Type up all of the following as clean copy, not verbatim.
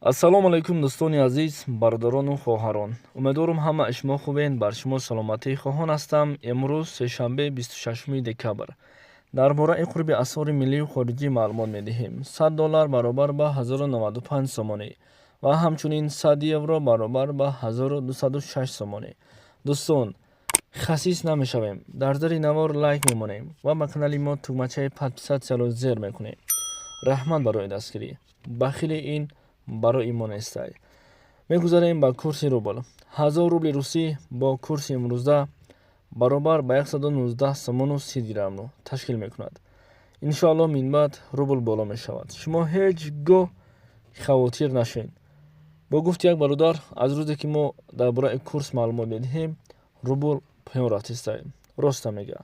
Ассалому алайкум, дӯстони азиз, бародарону хоҳарон. Умедворам, ҳамаи шумо хубен. Бар шумо саломатӣ хоҳон ҳастам. Имрӯз сешанбе, 26 декабр. Дар бораи қурби асъори миллию хориҷӣ маълумот медиҳем. 100 доллар баробар ба 1095 сомонӣ ва ҳамчунин 100 евро баробар ба 1206 сомонӣ. Дӯстон, хасис намешавем, дар зери навор лайк мемонем ва ба канали мо тугмачаи подписаться-ро зер мекунем. Раҳмат барои дастгирӣ. Бахили ин барои мо нестай. Мегузарем ба курси рубл. 1000 рубли русӣ бо курси имрӯза баробар ба 119 сомону 30 дирҳамро ташкил мекунад. Иншоалло, минбаъд рубл боло мешавад, шумо ҳеҷ гоҳ хавотир нашавед. Бо гуфти як бародар, аз рӯзе ки мо дар бораи курс маълумот медиҳем, рубл поён рафтистай. Роста мега.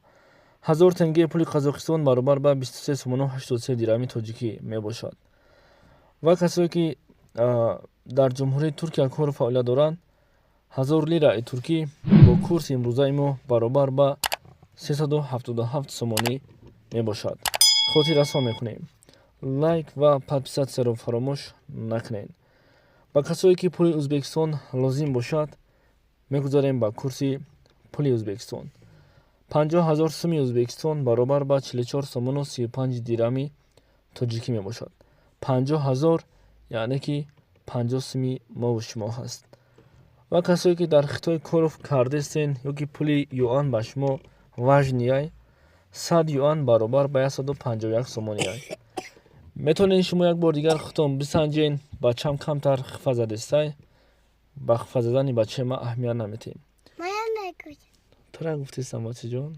1000 тенге пули Қазоқистон баробар ба 23 сомону 83 дирҳами тоҷикӣ мебошад. Ва касое ки дар Ҷумҳурии Туркия кору фаъолият доранд, 1000 лираи туркӣ бо курси имрӯзаи мо баробар ба 377 сомонӣ мебошад. Хотиррасон мекунем, лайк ва подписаться-ро фаромӯш накунед. Ба касое ки пули Ӯзбекистон лозим бошад, мегузарем ба курси пули Ӯзбекистон. 50 000 суми Ӯзбекистон баробар ба 44 сомону 35 дирҳами тоҷикӣ мебошад. 50 000, яъне ки 50 суми мову шумо ҳаст. Ва касое ки дар Хитой кор кардестен ё ки пули юан ба шумо важный, 100 юан баробар ба 151 сомонияй. Метавонед шумо як бор дигар худтон бисанҷен. Бачам камтар хифа задестай. Ба хифа задани бачаи ман аҳамият наметиҳем. Тура гуфтистам, бачаҷон.